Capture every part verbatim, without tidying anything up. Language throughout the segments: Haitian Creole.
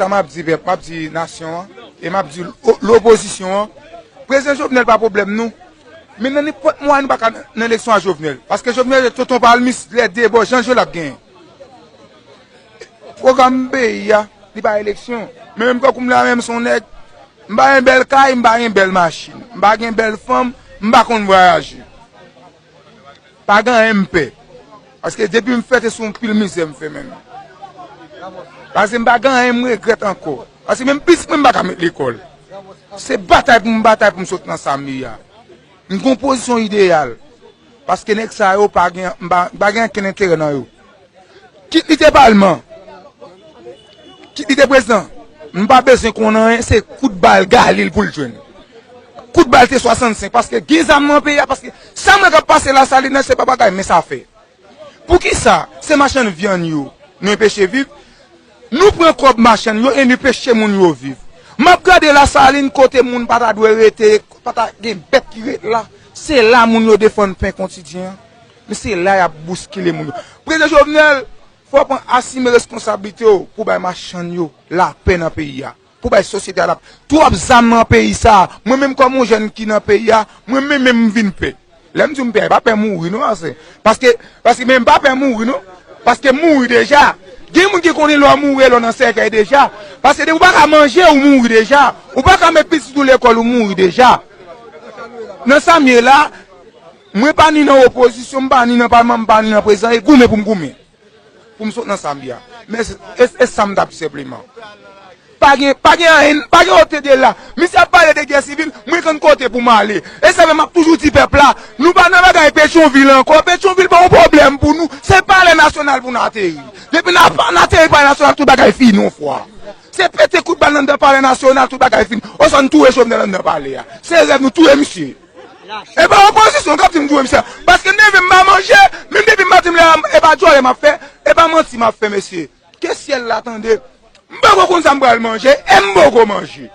Sa m ap di pèp, m ap di nasyon an, e m ap di lo- lopozisyon an, prezidan Jovenel pa pwoblèm nou. Men nan nenpòt mwa nou pa ka nan eleksyon a Jovenel. Paske Jovenel se tonton palmis, lè de bò, jan l jwe l ap genyen. Pwogram peyi a, li pa eleksyon. Men menm tankou m la menm se yon nèg, m pa gen bèl kay, m pa gen bèl machin, m pa gen bèl fanm, m pa konn vwayaje. Pa gen anyen m pè. Paske depi m fèt se sou yon pil mizè m fè menm. Paske m pa gen anyen m regrèt ankò. Paske menm pitit mwen m pa ka met lekòl. Se batay pou m batay pou m sot nan sa m ye a. M gen yon pozisyon ideyal. Paske nèg sa yo pa gen, m pa, m pa gen okenn enterè nan yo. Kit li te palman, kit li te prezidan, m pa bezwen konn anyen, se kout bal Galil pou l jwenn. Kout bal te swasannsenk, paske gen zam nan peyi a, paske sa m wè k ap pase Lasalin nan, se pa bagay men sa fè. Poukisa se machann vyann yo nou enpeche viv? Nou pran kòb machann yo e nou enpeche moun yo viv. M ap gade Lasalin kote moun pa ta dwe rete, pa ta gen bèt ki ret la. Se la moun yo defann pen kotidyen an. Men se la y ap bouskile moun yo. Prezidan Jovenel, fò w pran asime reskonsablite w pou bay machann yo lapè nan peyi a. Pou bay sosyete a lapè. Twòp zam nan peyi sa a. Mwen menm kòm yon jèn ki nan peyi a, mwen menm menm m vin pè. Lè m di w m pè, e pa pè mouri non, ase. Paske, paske men m pa pè mouri non. Paske m mouri deja. Gen moun ki konnen lè w mouri, lè w nan sèkèy deja. Paske depi w pa ka manje, ou mouri deja. Ou pa ka met pitit ou lekòl, ou mouri deja. Nan sa m ye la, mwen pa ni nan opozisyon, m pa ni nan palman, m pa ni nan prezidan, e goumen pou m goumen. Pou m sot nan sa m ye a. Men se, e, e sa m t ap di senpleman. Pa gen, pa gen anyen, pa gen ote de la. Misye ap pale de gè sivil, mwen konn kote pou m ale. E sa fè m ap toujou di pèp la, nou pa nan bagay Petyonvil ankò. Petyonvil pa yon pwoblèm pou nou. Se Palè Nasyonal pou n ateri. Depi n ap, n ateri Palè Nasyonal, tout bagay fini yon fwa. Se pete kout bal anndan Palè Nasyonal, tout bagay fini. Oswa n touye Jovenel anndan palè a. Se rèv nou touye misye. E pa opozisyon k ap di m touye misye. Paske m leve m pa manje, menm depi maten m leve, e pa djòlè m ap fè, e pa manti m ap fè, mesye. Ke syèl la tande. M poko konn sa m pral manje, e m poko manje.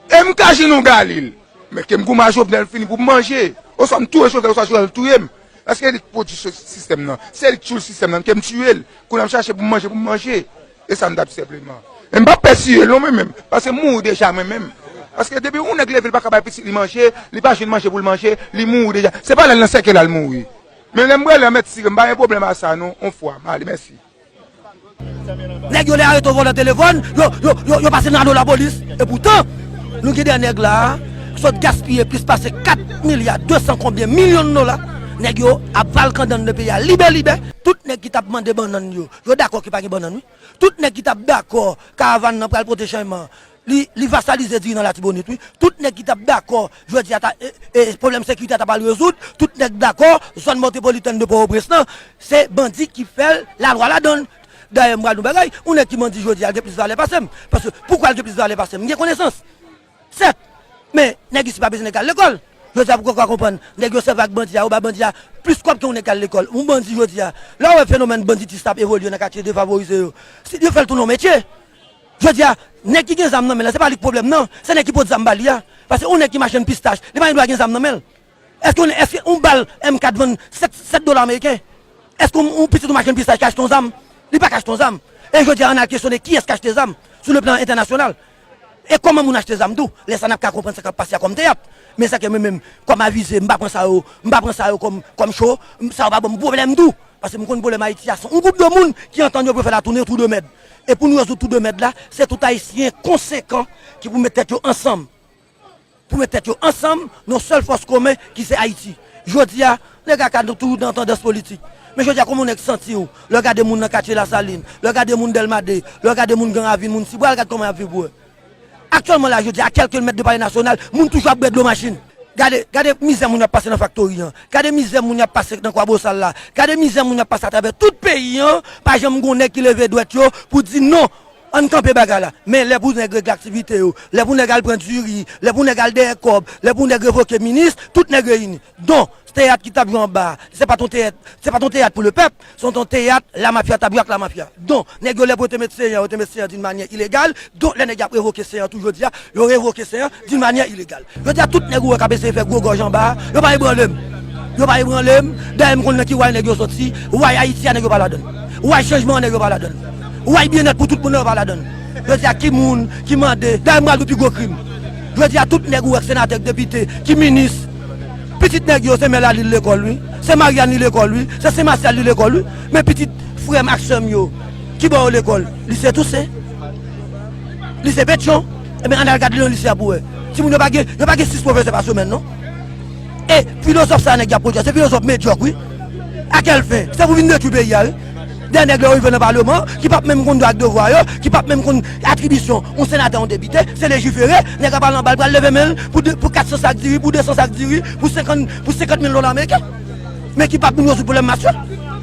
E m ka jwenn yon Galil. Men ke m goumen a Jovenel fini pou m manje. Oswa m touye Jovenel, oswa Jovenel touye m. Paske se li k pwodui sistèm nan. Se li k tchoul sistèm nan, ke m tiye l. Kounye a m chache pou m manje, pou m manje. E sa m t ap di senpleman. E m p ap pèsiye l non mwen menm. Paske m mouri deja mwen menm. Paske depi yon nèg leve, li pa ka bay pitit li manje, li pa jwenn manje pou l manje, li mouri deja. Se pa lè l nan sèkèy la l mouri. Men lè m prale an mèt tire, m pa gen pwoblèm a sa non, on fwa. M ale, mèsi. Nèg yo lè arete yon vòlè telefòn, yo, yo, yo, yo pase nan do lapolis. Epoutan, nou gen de nèg la a, sot gaspiye plis pase kat milya de san konbyen milyon dola. Nèg yo ap valkandan nan peyi a libelibè. Tout nèg ki t ap mande bannann yo, yo dakò ke pa gen bannann wi. Tout nèg ki t ap dakò karavàn nan pral pote chèmen an, li, li vasalize dirijan Latibonit wi. Tout nèg ki t ap dakò jodi a ta, e, e, pwoblèm sekirite a ta pral rezoud, tout nèg dakò zòn metwopolitèn de Pòtoprens lan, se bandi ki fè l, lalwa ladan l. Dayè m pral di w bagay, yon nèg ki bandi jodi a, l gen plis valè pase m. Paske poukwa l gen plis valè pase m? M gen konesans. Sèt, men nèg isi pa bezwen nèg k al lekòl. Jodi a pou w ka konprann, nèg yo sèvi ak bandi a, yo ba bandi a plis kòb ke yon nèg k al lekòl. Yon bandi jodi a, lè w wè fenomèn banditis la ap evolye nan katye defavorize yo, si yo fè l tounen yon metye. Jodi a, nèg ki gen zam nan men l la, se pa li k pwoblèm nan, se nèg ki pot zam ba li a. Paske yon nèg ki machann pistach, li pa gen dwa gen zam nan men l. Èske yon, èske yon bal M kat vann sèt, sèt dola ameriken? Èske yon, yon pitit yon machann pistach ka achte yon zam? Li pa ka achte yon zam. E jodi a, ann al kesyone kiyès k achte zam sou le plan entènasyonal. E kòman moun achte zam tou? Lè sa n ap ka konprann sa k ap pase a kòm teyat. Men sa ke mwen menm, kòm avize, m pa pran sa yo, m pa pran sa yo kòm, kòm cho, m, sa yo pa ban m pwoblèm tou. Paske m konn pwoblèm Ayiti a, se yon gwoup de moun ki antann yo pou yo fè la tounen tou de mèd. E pou nou rezoud tou de mèd la, se tout Ayisyen konsekan ki pou met tèt yo ansanm. Pou met tèt yo ansanm nan yon sèl fòs komen ki se Ayiti. Jodi a, nèg la ka toujou nan tandans politik. Men jodi a, kòman yon nèg santi w lè w gade moun nan katye Lasalin, lè w gade moun Dèlma de, lè w gade moun Gran Ravin, moun Sibral, gad kòman y ap viv pou wè. Aktyèlman la, jodi a, a kèlke mèt de Palè Nasyonal, moun toujou ap bwè dlo machin. Gade, gade mizè moun yo ap pase nan faktori an. Gade mizè moun yo ap pase nan Kwabosal la. Gade mizè moun yo ap pase atravè tout peyi an. Pa janm gon nèg ki leve dwèt yo pou di non. Ann kanpe bagay la. Men lè pou nèg regle aktivite yo, lè pou nèg al pran diri, lè pou nèg al dèyè kòb, lè pou nèg revoke minis, tout nèg reyini. Don, teyat ki t ap jwe anba a, se pa t yon teyat, se pa t yon teyat pou lepèp, se yon teyat lamafya t ap jwe ak lamafya. Don, nèg yo lè pou yo te met Senyè, yo te met Senyè d'une manière illégale. Don, lè nèg y ap revoke Senyè tou jodi a, yo revoke Senyè d'une manière illégale. Jodi a, tout nèg ou wè k ap eseye fè gwo gòj anba a, yo pa ebranle m. Yo pa ebranle m. Dayè, m konn nan ki way nèg yo soti. Way Ayiti a, nèg yo pa ladan l. Way chanjman an, nèg yo pa ladan l. Way byennèt pou tout moun nan, yo pa ladan l. Jodi a ki moun ki mande, dayè m pral di w pi gwo krim. Jodi a tout nèg ou wè k senatè, k depite, ki minis, pitit nèg yo se Mèlali li lekòl wi, se Maryani li lekòl wi, se Sen Masyal li lekòl wi. Men pitit frè m ak sè m yo, ki bò yo lekòl? Lise Tousen, lise Petyon. Ebyen ann al gade nan lise a pou wè. Timoun yo pa gen, yo pa gen sis pwofesè pa semèn non. E filozòf sa nèg y ap pwodui a, se filozòf medyòk wi. A kèl fen? Se pou vin detwi peyi a wi. De nèg lè yo rive nan palman, ki p ap menm konn dwa ak devwa yo, ki p ap menm konn atribisyon yon senatè, yon depite, se lejifere, nèg ap al anba, l pral leve men l pou de, pou kat san sak diri, pou de san sak diri, pou senkant, pou senkant mil dola ameriken. Men ki p ap vin rezoud pwoblèm mas yo.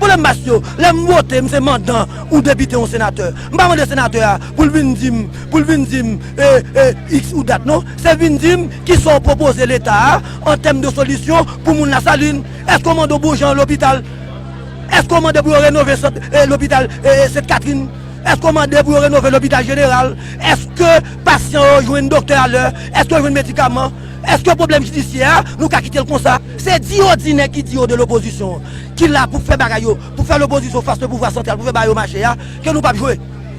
Pwoblèm mas yo, lè m vote, m se mandan, yon depite, yon senatè. M pa mande senatè a pou l vin di m, pou l vin di m, e, e, iks ou dat non. Se vin di m kisa w pwopoze Leta a an tèm de solisyon pou moun Lasalin. Èske w mande w bon jan lopital? Èske w mande pou yo renove sant, e, lopital, e, e, Sent Katrin? Èske w mande pou yo renove lopital jeneral? Èske pasyan yo jwenn doktè alè? Èske yo jwenn medikaman? Èske pwoblèm jidisyè a, nou ka kite l konsa? Se di yo di nèg ki di yo de lopozisyon an, ki la pou fè bagay yo, pou fè lopozisyon fas le pouvwa santral, pou fè bagay yo mache a, ke nou p ap jwe.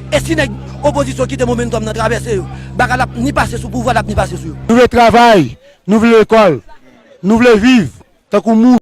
E si nèg opozisyon kite momentòm nan travèse yo, bagay la ap ni pase sou pouvwa, l ap ni pase sou yo. Nou vle travay, nou vle lekòl, nou vle viv tankou moun.